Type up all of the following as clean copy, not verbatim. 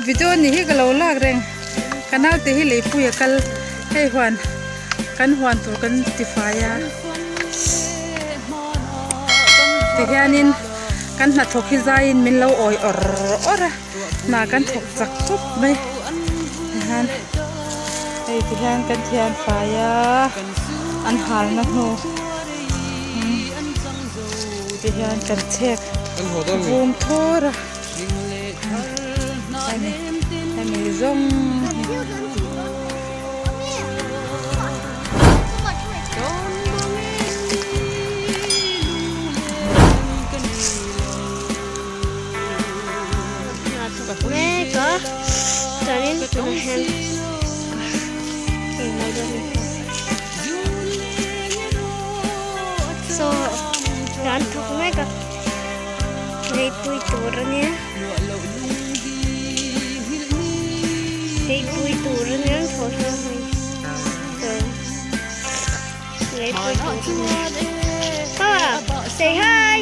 video ni hi ka lo lak reng ka naute hi leipui a kal hei huan kan huan tur kan tifai a tihianin kan hnathawk hi zaiin min lo awi awr awr a hna kan thawk chak khawp mai tihian hei tihian kan thian fai a an halna hnu tihian kan chhek vum thur a hemi hemi zawng hi. Mek a chuanin tunah hian engmaw dawn ni saw an thawk mek a leipui tur a nia leipui tur a nia thaw hlawm mai leipui tur a nia pa say hi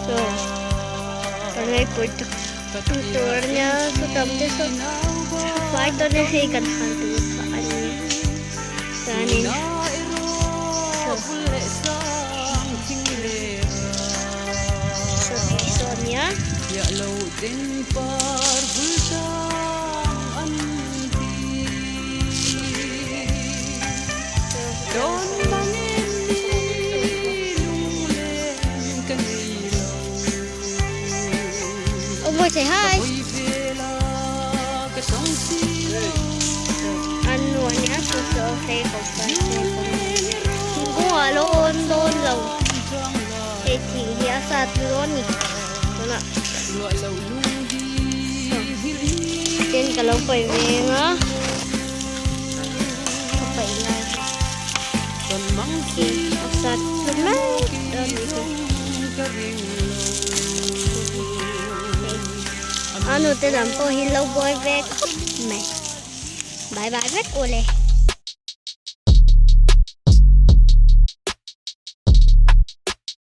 so kan leipui tur a nia saw tam te saw fai tawn a hei kan han tur kha a nia chuanin saw saw hei saw a nia. Ông ơi say hi. An nuam nia chu chu hei ko pa hei ko thingkung ah lo awn dawn lo hei thing hi a sat dawn ni tunah ten ka lo paih ve ang a ka paih lai hi a sat mai dawn ni hi. A nute lam pawh hi lo buai ve khawp mai. Bye bye vek ule.